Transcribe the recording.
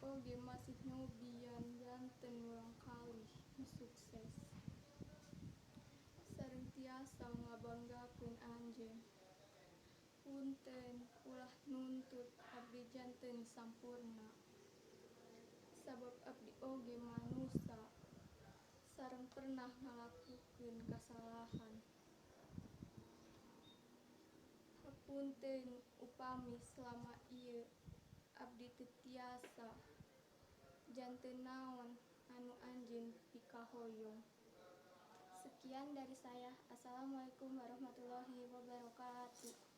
Oge masih nyobian janten murangkalih nu sukses sareng tiasa ngabanggakeun anjeun. Punten, ulah nuntut abdi janten sampurna, sabab abdi oge manusa sareng pernah ngalakukeun kasalahan. Hapunten upami salama ieu abdi teu tiasa janten naon anu anjeun pikahoyong. Sekian dari saya. Assalamualaikum warahmatullahi wabarakatuh.